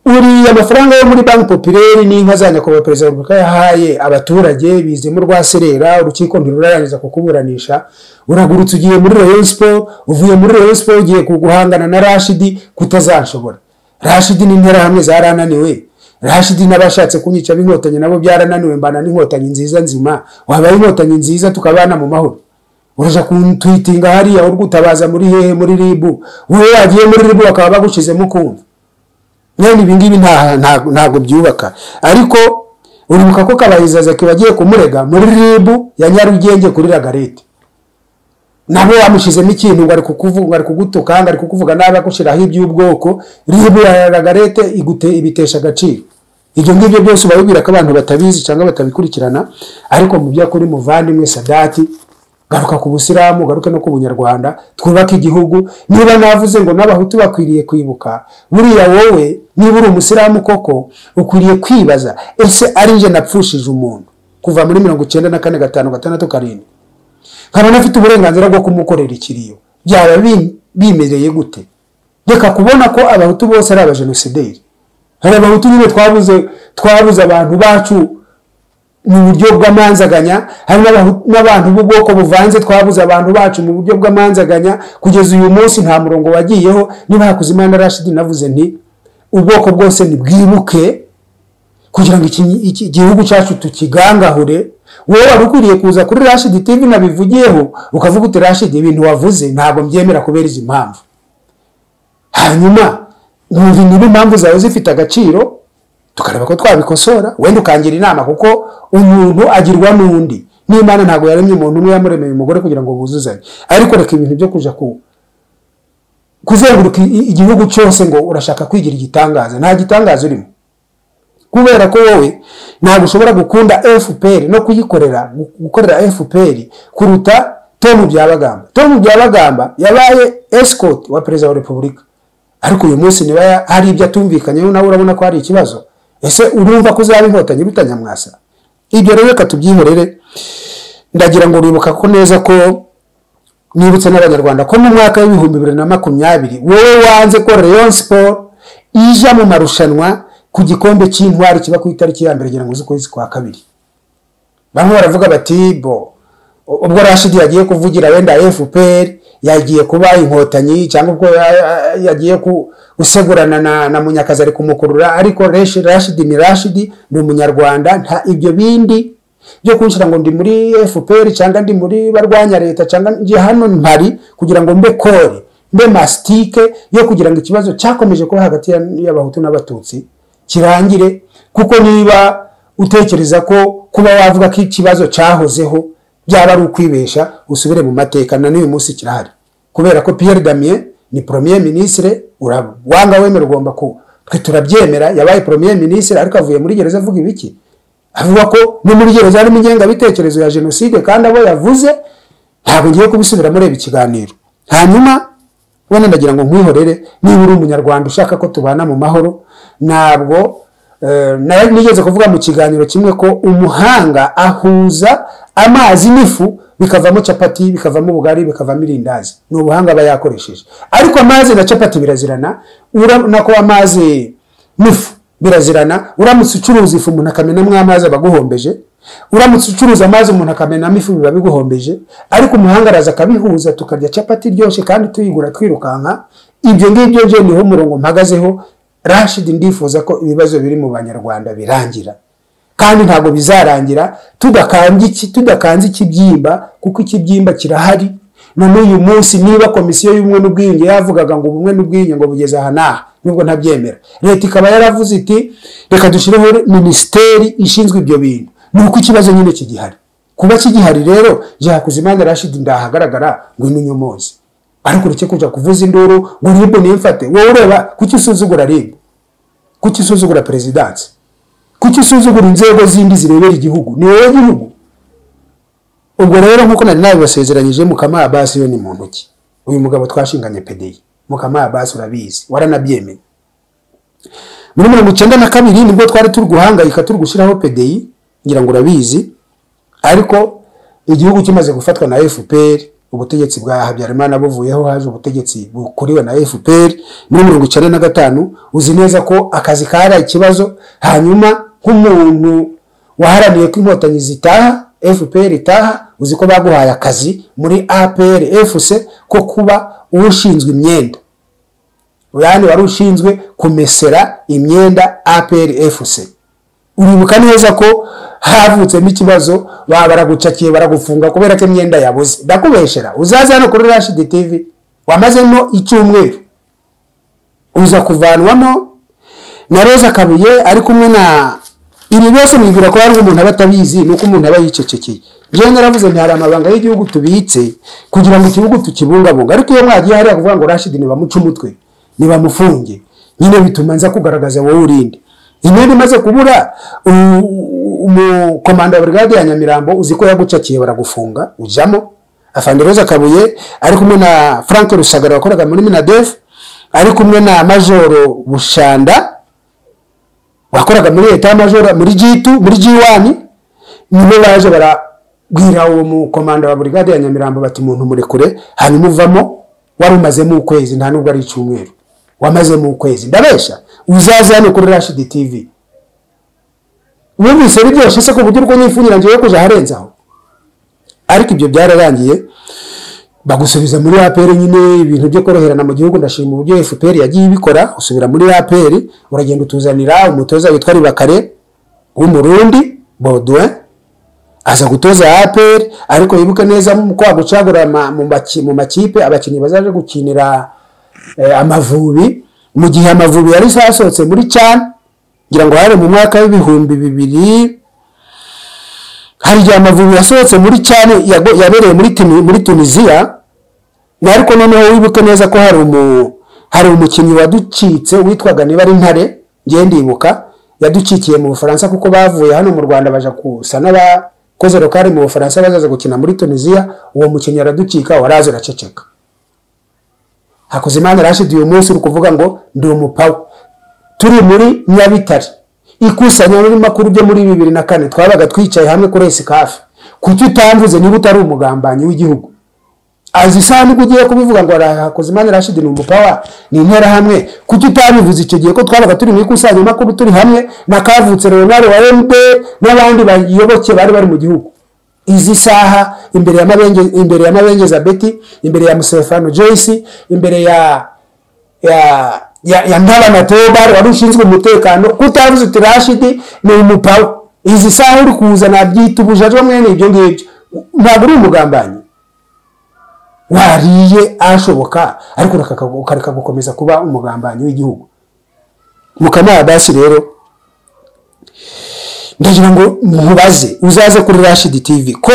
Uriya amafaranga yo muri Banque Populaire n'inka za nyakubahwa perezida wa Repubulika yahaye abaturage bizemo rwaserera, urukiko ntirurarangiza kukuburanisha. Uragurutse ugiye muri Rayon Sport, uvuye muri Rayon Sport ugiye guhangana na Rashidi, kutazanshobora. Rashidi n'interahamwe zarananiwe, Rashidi n'abashatse kunyica b'inkotanyi nabo byarananiwe. Mbana n'inkotanyi nziza nzima, wabaye inkotanyi nziza tukabana mu mahoro. Uraja kuntwitinga hariya uri gutabaza muri hehe? Muri RIB. Wowe wagiye muri RIB bakaba bagushizemo ukumva mwene ibi ngibi ntabwo byubaka. Ariko uribuka ko Kabayiza kibagiye kumurega muri RIB ya Nyarugenge kuri Lagarete, nabo bamushizemo ikintu ngo ari kukuvuga, ari kugutuka, ngo ari kukuvuga nabi, agushiraho iby'ubwoko. RIB ya Lagarete igute ibitesha agaciro. Ibyo ngibyo byose ubabwira ko abantu batabizi cyangwa batabikurikirana. Ariko mu by'ukuri, muvandimwe Sadati, garuka ku busilamu, garuke no ku bunyarwanda, twubake igihugu. Niba navuze ngo n'abahutu bakwiriye kwibuka, buriya wowe niba uri umusilamu koko ukwiriye kwibaza: ese ari nje napfushije umuntu kuva muri 94, 5, 6, 7, nkaba nafite uburenganzira bwo kumukorera ikiriyo, byaba bimereye gute? Reka kubona ko abahutu bose ari abajenosideri. Hari abahutu nyine twabuze abantu bacu mu buryo bw'amanzaganya, hari n'abantu b'ubwoko buvanze twabuze abantu bacu mu buryo bw'amanzaganya. Kugeza uyu munsi nta murongo wagiyeho. Niba Hakuzimana Rashidi navuze nti ubwoko bwose nibwibuke kugira ngo iki gihugu cyacu tukigangahure, wowe wari ukwiriye kuza kuri Rashidi TV nabivugiyeho ukavuga uti: "Rashidi, ibintu wavuze ntabwo mbyemera kubera izi mpamvu." Hanyuma nkumva niba impamvu zawe zifite agaciro, tukareba ko twabikosora, wenda ukangira inama, kuko umuntu agirwa n'undi. N'Imana ntabwo yaremye umuntu umwe, yamuremeye umugore kugira ngo buzuzanye. Ariko reka ibintu byo kuja ku kuzenguruka igihugu cyose ngo urashaka kwigira igitangaza. Nta gitangaza urimo, kubera ko wowe ntabwo ushobora gukunda FPR no kuyikorera, gukorera FPR kuruta Tom Byabagamba. Tom Byabagamba yabaye escort wa perezida wa Repubulika, ariko uyu munsi niba hari ibyo atumvikanyeho nawe, urabona ko hari ikibazo. Ese urumva ko uzaba inkotanyi iruta Nyamwasa? Ibyo rero reka tubyihorere. Ndagira ngo uribuka ko neza ko nibutse n'abanyarwanda ko mu mwaka w'2020 wowe wanze ko Rayon Sport ija mu marushanwa ku gikombe cy'intwari kiba ku itariki ya 1, ngira ngo z'ukwezi kwa kabiri. Bamwe baravuga bati: "Bo ubwo Rashidi yagiye kuvugira wenda FPR, yagiye kuba inkotanyi, cyangwa ubwo yagiye gusegurana na Munyakazi ari kumukurura." Ariko Rashidi ni Rashidi, ni umunyarwanda. Nta ibyo bindi byo kunshira ngo ndi muri FPR cyangwa ndi muri barwanya leta cyangwa ngiye hano. Mpari kugira ngo mbe kore, mbe masitike yo kugira ngo ikibazo cyakomeje kuba hagati y'abahutu n'abatutsi kirangire. Kuko niba utekereza ko kuba wavuga ko ikibazo cyahozeho byaba ari ukwibesha, usubire mu mateka, na n'uyu munsi kirahari, kubera ko Pierre Damien ni premier ministre. Wanga wemera, ugomba ku twe turabyemera, yabaye premier ministre, ariko avuye muri gereza avuga ibiki? Avuga ko no muri gereza harimo ingengabitekerezo ya jenoside, kandi abo yavuze ntabwo ngiye kubisubira, mureba ikiganiro. Hanyuma wenda ndagira ngo nkwihorere. Niba uri umunyarwanda ushaka ko tubana mu mahoro, ntabwo nigeze kuvuga mu kiganiro kimwe ko umuhanga ahuza amazi n'ifu bikavamo capati, bikavamo ubugari, bikavamo irindazi. Ni ubuhanga aba yakoresheje. Ariko amazi na capati birazirana, nako amazi n'ifu birazirana. Uramutse ucuruza ifu umuntu akamenamo amazi, aba aguhombeje. Uramutse ucuruza amazi umuntu akamenamo ifu, biba biguhombeje. Ariko umuhanga araza akabihuza, tukarya capati iryoshye kandi tuyigura twirukanka. Ibyo ngibyo byo niho umurongo mpagazeho. Rashid, ndifuza ko ibibazo biri mu banyarwanda birangira, kandi ntabwo bizarangira tudakanze ikibyimba, kuko ikibyimba kirahari na n'uyu munsi. Niba komisiyo y'ubumwe n'ubwiyunge yavugaga ngo ubumwe n'ubwiyunge ngo bugeze aha n'aha, nubwo ntabyemera, leta ikaba yaravuze iti: "Reka dushyireho minisiteri ishinzwe ibyo bintu", ni uko ikibazo nyine kigihari. Kuba kigihari rero, Hakuzimana Rashid, ndahagaragara ngo inunyomoze, ariko ureke kuja kuvuza induru ngo RIB nimfate. Wowe ureba, kuki usuzugura RIB? Kuki usuzugura perezidansi? Kuki usuzugura inzego zindi zirebera igihugu? Ni wowe gihugu. Ubwo rero nkuko nari nabibasezeranyije, Mukama Abasi yo ni mu ntoki. Uyu mugabo twashinganye PDI, Mukama Abasi, urabizi, waranabyemeye. Muri 92 nibwo twari turi guhangayika, turi gushyiraho PDI, ngira ngo urabizi. Ariko Igihugu kimaze gufatwa na FPR, ubutegetsi bwa Habyarimana buvuyeho, haje ubutegetsi bukuriwe na FPR muri 95. Uzi neza ko akazi kari ikibazo. Hanyuma nk'umuntu waharaniye ko Inkotanyi zitaha, FPR itaha, uzi ko baguhaye akazi muri APR FC ko kuba ushinzwe imyenda, yani wari ushinzwe kumesera imyenda APR FC. Uribuka neza ko havutsemo ikibazo, baragucakiye, baragufunga kubera ko imyenda yabuze. Ndakubeshera? Uzaza hano kuri Rashid TV, wamazemo icyumweru, uza kuvanwamo na Roza Kabuye ari kumwe na ibi byose. Mwibwira ko hari umuntu aba atabizi? Nuko umuntu aba yicecekeye. Njyewe naravuze nti hari amabanga y'igihugu tubitse kugira ngo igihugu tukibungabunga, ariko iyo mwagiye hariya kuvuga ngo Rashid nibamuce umutwe, nibamufunge nyine, bituma nza kugaragaza wowe urinde. Imyenda imaze kubura, umukomanda wa brigade ya Nyamirambo, uzi ko yagucakiye, baragufunga, ujamo. Afande Roza Kabuye ari kumwe na Frank Rusagara wakoraga muri Minadef, ari kumwe na Majoro Bushanda wakoraga muri état major muri G2, muri G1, nibo baje barabwira uwo mukomanda wa brigade ya Nyamirambo bati: "Umuntu murekure." Hanyuma uvamo, wari umazemo ukwezi, nta nubwo ari icyumweru, wamazemo ukwezi. Ndabesha? Uzaze hano kuri Rashid TV. Wumvise biryoshye se ku buryo urwo nyifunyira ngiye kuja harenze aho? Ariko ibyo byararangiye, bagusubiza muri APR nyine. Ibintu byo koroherana mu gihugu, ndashima uburyo FPR yagiye ibikora. Usubira muri APR, uragenda, utuzanira umutoza witwa Ribakare w'Umurundi, Baudouin, aza gutoza APR. Ariko yibuke neza, mu kwa gucagura mu makipe abakinnyi bazaje gukinira Amavubi, mu gihe Amavubi yari yasohotse muri CHAN, ngira ngo hari mu mwaka w'2000, hari igihe Amavubi yasohotse muri CHAN yabereye muri Tunisia. Ariko noneho wibuke neza ko hari umukinnyi waducitse witwaga niba ari Ntare, ngiye ndibuka, yaducikiye mu Bufaransa, kuko bavuye hano mu Rwanda baja kusa n'abakoze locale mu Bufaransa, bazaza gukina muri Tunisia. Uwo mukinnyi araducika, waraza uraceceka. Hakuzimana Rashid, uyu munsi uri kuvuga ngo ndi umupawa, turi muri Nyabitare, ikusanyamakuru byo muri 2004, twabaga twicaye hamwe kuri Esikafe. Kuki utamvuze niba utari umugambanyi w'igihugu? Azi isaha nibwo ugiye kubivuga ngo Hakuzimana Rashid ni umupawa, ni Interahamwe. Kuki utabivuze icyo gihe ko twabaga turi mu ikusanyamakuru, turi hamwe na Kavutse Leonard wa MD n'abandi bayoboke bari bari mu gihugu? Izi saha imbere ya Mabenge, imbere ya Mabengeza Betty, imbere ya Musefano Joyce, imbere ya Ntabana Theobald wari ushinzwe umutekano, kutavuze uti Rashid ni umupawa? Izi saha uri kuza nabyita ubujajwa mwene ibyo ngibyo. Ntabwo uri umugambanyi? Wariye ashoboka, ariko ukareka gukomeza kuba umugambanyi w'igihugu. Mukama basi rero, ndagira ngo nkubaze, uzaze kuri Rashid TV, ko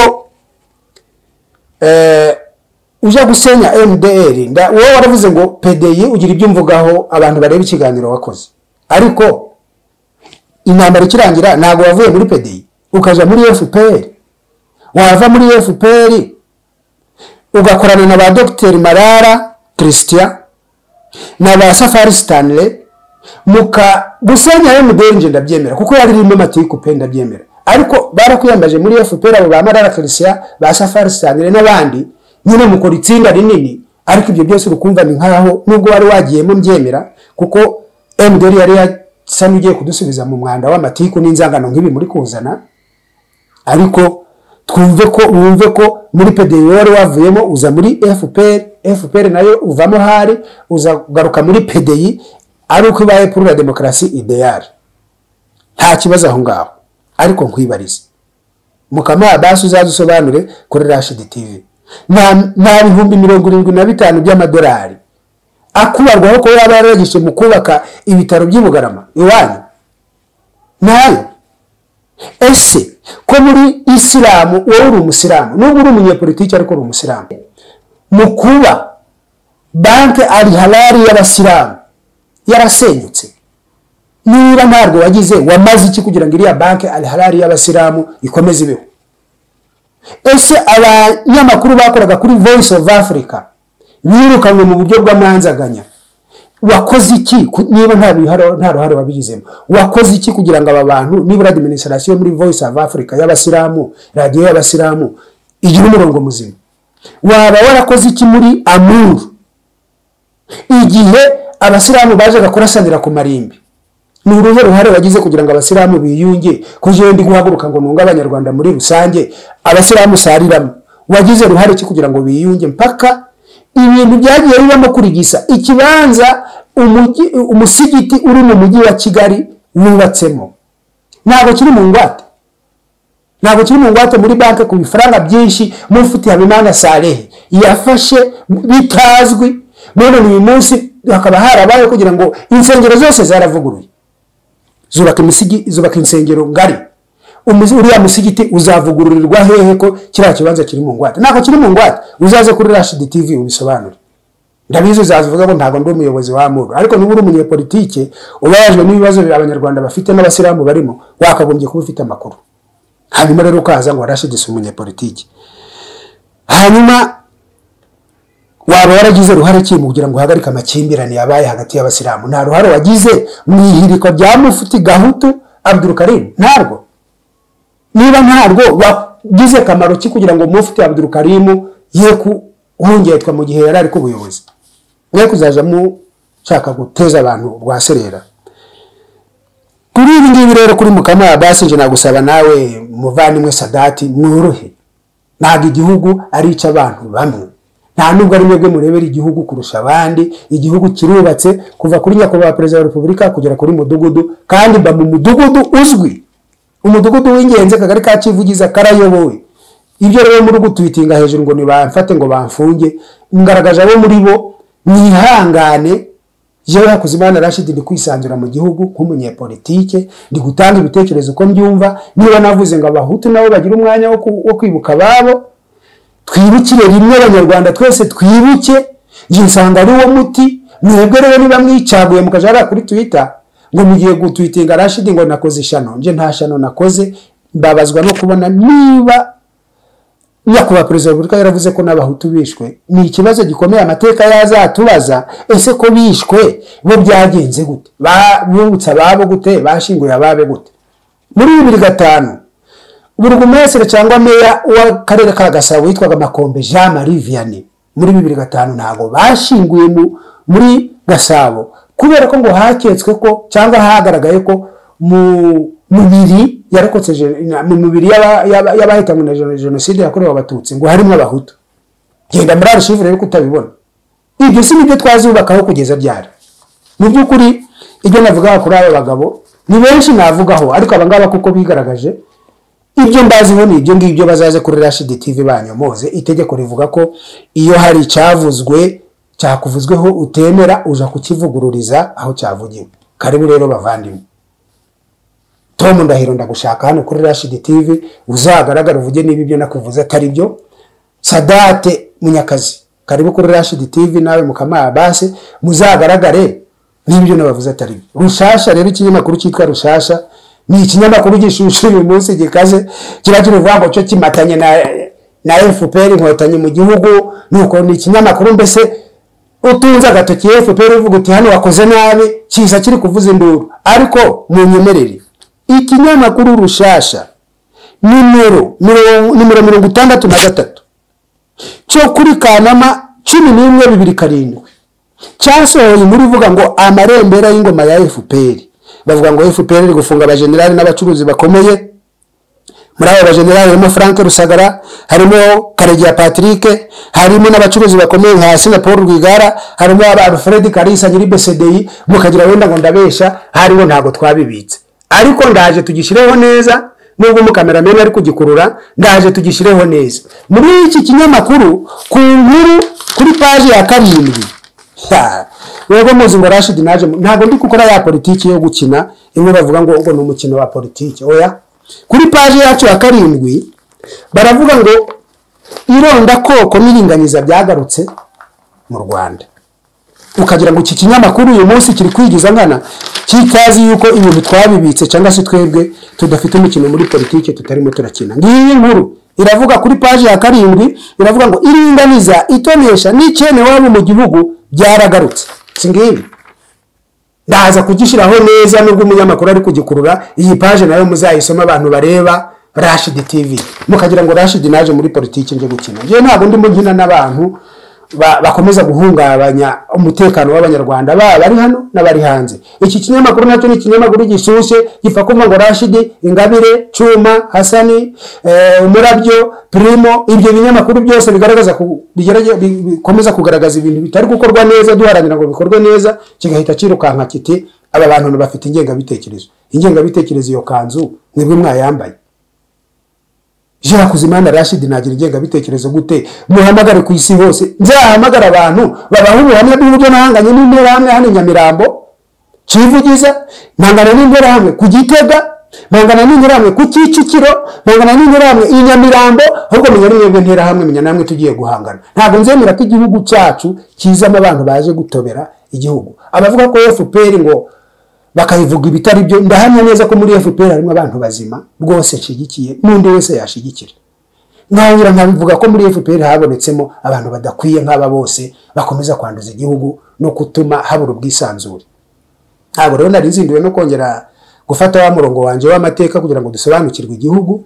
uja gusenya MDR, wowe waravuze ngo PDI ugira ibyo mvugaho, abantu bareba ikiganiro wakoze. Ariko intambara ikirangira, ntabwo wavuye muri PDI ukaja muri FPR? Wava muri FPR ugakorana na ba Dr Marara Christian na ba Safari Stanley muka gusenya MDR. Nje ndabyemera kuko yari irimo amatiku pe, ndabyemera. Ariko barakwiyambaje muri FPR, abo ba Marara Christian, ba Safari Stanley n'abandi nyine, mukora itsinda rinini. Ariko ibyo byose urukumva ni nkaho nubwo wari wagiyemo mbyemera, kuko MDR yari yasa n'ugiye kudusubiza mu mwanda w'amatiku n'inzangano nk'ibi muri kuzana. Ariko twumve ko, wumve ko muri PDI wari wavuyemo uza muri FPR, FPR nayo uvamo, hari uza kugaruka muri PDI ari uko ibaye pour la démocratie idéale. Nta kibazo aho ngaho. Ariko nkwibariza, Mukama, basi uzadusobanure kuri Rashid TV, nta 75,000 by'amadolari akubarwaho ko yaba yaragishe mu kubaka ibitaro by'i Bugarama iwanyu? Nayo ese ko muri Isilamu wowe uri umusilamu, nubwo uri umunyepolitiki ariko uri umusilamu, mu kuba banki Al Hilal y'abasilamu yarasenyutse, niba ntabwo wagize, wamaze iki kugira ngo iriya banki Al Hilal y'abasilamu ikomeze ibeho? Ese abanyamakuru bakoraga kuri Voice of Africa birukanywe mu buryo bw'amanzaganya, wakoze iki? Niba nta ruhare wabigizemo, wakoze iki kugira ngo aba bantu nibura administration muri Voice of Africa y'abasilamu, radiyo y'abasilamu? igira umurongo muzima? Waba warakoze iki muri Amuru igihe abasilamu bajaga kurasanira ku marimbi? Ni uruhe ruhare wagize kugira ngo abasilamu biyunge? Ko jewe ndi guhaguruka ngo nunge abanyarwanda muri rusange, abasilamu sariramo, wagize ruhare ki kugira ngo biyunge? Mpaka ibintu byagiye bibamo kurigisa ikibanza umusigiti uri mu mujyi wa Kigali wubatsemo ntabwo kiri mu ngwate, ntabwo kiri mu ngwate muri banki ku bifaranga byinshi Mufti Habimana Saleh yafashe bitazwi. None uyu munsi hakaba harabaye kugira ngo insengero zose zaravuguruye, zubaka imisigi, zubaka insengero ngari. Uriya musigiti uzavugururirwa hehe ko kiriya kibanza kiri mu ngwate? Ntabwo kiri mu ngwate. Uzaze kuri Rashid TV ubisobanure. Ndabizi uzavuga ngo ntabwo ndi umuyobozi wa Amuru, ariko niba uri umunyepolitike ubabajwe n'ibibazo abanyarwanda bafite n'abasilamu barimo, wakagombye kuba ufite amakuru. Hanyuma rero ukaza ngo Rashid si umunyepolitike. Hanyuma waba waragize ruhare ki mu kugira ngo uhagarike amakimbirane yabaye hagati y'abasilamu? Nta ruhare wagize mu ihirikwa rya Mufti Gahutu Abdul Karim, ntarwo. Niba ntarwo, wagize kamaro ki kugira ngo Mufti Abdul Karim ye kuhungetwa mu gihe yari ari ku buyobozi? Mwe kuzaja mushaka guteza abantu rwaserera kuri ibi ngibi. Rero kuri Mukama Abbas, nje nagusaba nawe muvandimwe Sadati, mworohe. Ntabwo igihugu ari icy'abantu bamwe, nta nubwo ari mwebwe murebera igihugu kurusha abandi. Igihugu kirubatse kuva kuri nyakubahwa perezida wa repubulika kugera kuri mudugudu, kandi mba mu mudugudu uzwi, umudugudu w'ingenzi, akagari ka Kivugiza karayobowe. Ibyo rero muri gutwitinga hejuru ngo nibamfate ngo bamfunge, ngaragaje abo muri bo. Mwihangane, jewe Hakuzimana Rashid ndi kwisanzura mu gihugu nk'umunyepolitike, ndi gutanga ibitekerezo uko mbyumva. Niba navuze ngo abahutu nabo bagira umwanya wo kwibuka ababo, twibukire rimwe, abanyarwanda twese twibuke, njye nsanga ari wo muti. Mwebwe rero niba mwicaguye mukaja hariya kuri Twitter ngo mugiye gutwitinga Rashid ngo nakoze ishano, nje nta shano nakoze. Mbabazwa no kubona niba nyakubahwa perezida wa repubulika yaravuze ko n'abahutu bishwe, ni ikibazo gikomeye amateka yazatubaza. Ese ko bishwe bo byagenze gute? Bibutse ababo gute? Bashyinguye ababe gute? Muri 2005 burugumesire cyangwa meya w'akarere ka Gasabo witwaga Makombe Jean Marie Vianney, muri 2005 ntabwo bashyinguye muri Gasabo kubera ko ngo haketswe ko cyangwa hagaragaye ko mu mubiri yarokotse, mu mubiri y'abahitanywe na jenoside yakorewe abatutsi ngo harimo abahutu. Genda muri archive rero kutabibona. Ibyo si nibyo twazubakaho kugeza byari. Mu by'ukuri ibyo navugaho kuri aba bagabo ni benshi navugaho, ariko aba ngaba kuko bigaragaje ibyo mbaziho ni ibyo ngibyo. Bazaze kuri Rashid TV banyomoze. Itegeko rivuga ko iyo hari icyavuzwe cyakuvuzweho utemera, uja kukivugururiza aho cyavugiwe. Karibu rero bavandimwe. Tom Ndahiro, ndagushaka hano kuri Rashid TV, uzagaragara uvuge niba ibyo nakuvuze atari byo. Sadate Munyakazi, karibu kuri Rashid TV, nawe Mukama Abbas muzagaragare niba ibyo nabavuze atari byo. Rushasha rero, ikinyamakuru cyitwa Rushasha ni ikinyamakuru gishushe uyu munsi gikaze, kiba kivuga ngo cyo kimatanye na FPR inkotanyi mu gihugu. Nuko ni ikinyamakuru mbese utunze agatoki FPR uvuga uti hano wakoze nabi, kiza kiri kuvuza induru. Ariko munyemerere, ikinyamakuru Rushasha nimero 63 cyo kuri Kanama 11 2007 cyasohoye inkuru ivuga ngo amarembera y'ingoma ya FPR. Bavuga ngo FPR iri gufunga abajenerali n'abacuruzi bakomeye. Muri abo bajenerali harimo Frank Rusagara, harimo Karegeya Patrick, harimo n'abacuruzi bakomeye nka Asina Paul Rwigara, harimo aba Alfred Kalisa nyiri BCDI. Mukagira wenda ngo ndabesha, hariho ntago twabibitse, ariko ndaje tugishireho neza. Nubwo umukameramani ari kugikurura, ndaje tugishireho neza. Muri iki kinyamakuru ku nkuru kuri paji ya 7, wego muzi ngo Rashid naje ntabwo ndi gukora ya politiki yo gukina imwe bavuga ngo ubwo ni umukino wa politiki. Oya, kuri paji yacu ya 7 baravuga ngo ironda koko n'iringaniza byagarutse mu Rwanda. Ukagira ngo iki kinyamakuru uyu munsi kiri kwigiza nkana kitazi yuko ibintu twabibitse cyangwa se twebwe tudafite umukino muri politiki tutarimo turakina. Ngiyi nkuru iravuga kuri paji ya 7, iravuga ngo iringaniza, itonesha n'ikene wabo mu gihugu byaragarutse. Singibi ndaza kugishyiraho neza nubwo umunyamakuru ari kugikurura. Iyi paje nayo muzayisoma, abantu bareba Rashid TV, mukagira ngo Rashid naje muri politiki nje gukina. Nje ntabwo ndimo nkina n'abantu bakomeza guhungabanya umutekano w'abanyarwanda baba bari hano n'abari hanze. Iki kinyamakuru nacyo ni ikinyamakuru gishushe gipfa kumva ngo Rashid, Ingabire, Cyuma, Hasani, Umurabyo, Primo, ibyo binyamakuru byose bigaragaza bikomeza kugaragaza ibintu bitari gukorwa neza, duharanira ngo bikorwe neza, kigahita kirukanka kiti aba bantu bafite ingengabitekerezo. Ingengabitekerezo iyo kanzu mwebwe mwayambaye. Hakuzimana Rashid nagira ingengabitekerezo gute? Muhamagare ku isi hose, nzahamagara abantu babaha ubuhamya bw'uburyo nahanganye n'interahamwe hano i Nyamirambo Kivugiza, mpangana n'interahamwe ku Gitega, mpangana n'interahamwe ku Kicukiro, mpangana n'interahamwe i Nyamirambo. Ahubwo menya mwebwe nterahamwe, menya namwe tugiye guhangana. Ntabwo nzemera ko igihugu cyacu kizamo abantu baje gutobera igihugu. Abavuga ko FPR ngo bakayivuga ibitari byo, ndahamya neza ko muri FPR harimo abantu bazima rwose nshigikiye, n'undi wese yashigikira. Nkabura nkabivuga ko muri FPR habonetsemo abantu badakwiye nk'aba bose bakomeza kwanduza igihugu no kutuma habura ubwisanzure. Ntabwo rero nari nzinduwe no kongera gufata wa murongo wanje w'amateka kugira ngo dusobanukirwe igihugu.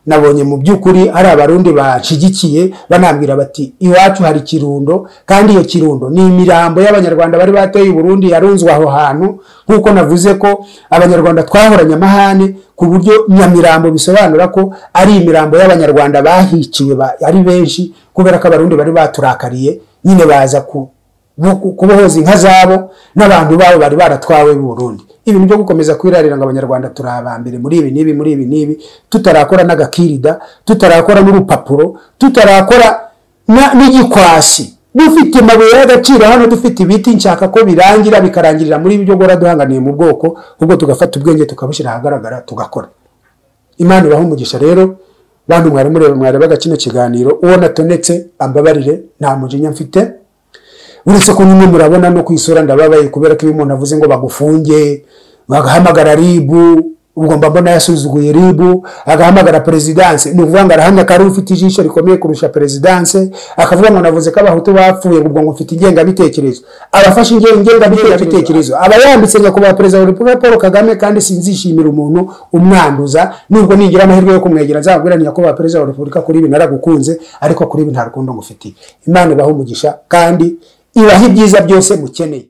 Nabonye mu by'ukuri ari abarundi banshigikiye banambwira bati iwacu hari kirundo, kandi iyo kirundo ni imirambo y'abanyarwanda bari bateye i Burundi yarunzwe aho hantu. Nkuko navuze ko abanyarwanda twahoranye amahane, ku buryo Nyamirambo bisobanura ko ari imirambo y'abanyarwanda bahiciwe ari benshi, kubera ko abarundi bari baturakariye nyine baza kubohoza inka zabo n'abantu babo bari baratwawe mu Burundi. Ibintu byo gukomeza kwirarira ngo abanyarwanda turabambere muri ibi n'ibi muri ibi n'ibi, tutarakora n'agakirida, tutarakora n'urupapuro, tutarakora n'igikwasi. Dufite amabuye y'agaciro hano, dufite ibiti, nshaka ko birangira bikarangirira muri ibyo gora duhanganiye mu bwoko, ubwo tugafata ubwenge tukabushyira ahagaragara tugakora. Imana ibahe umugisha rero bantu mwari mureba mwarebaga kino kiganiro. Uwo natonetse ambabarire, nta mujinya mfite, uretse ko nyine murabona no kwisura ndababaye, kubera ko iyo umuntu avuze ngo bagufunge bagahamagara RIB, ubwo mba mbona yasuzuguye RIB, agahamagara perezidanse, ni ukuvuga ngo arahamya ko ari ufite ijisho rikomeye kurusha perezidanse, akavuga ngo navuze ko abahutu bapfuye ubwo ngo mfite ingengabitekerezo. Abafashe ingengabitekerezo aba yambitse nyakubahwa perezida wa Repubulika Paul Kagame, kandi sinzishimira umuntu umwanduza, nubwo ningira amahirwe yo kumwegera nzababwira nyakubahwa perezida wa Repubulika kuri ibi naragukunze, ariko kuri ibi nta rukundo ngufitiye. Imana ibahe umugisha kandi ibahe ibyiza byose mukeneye.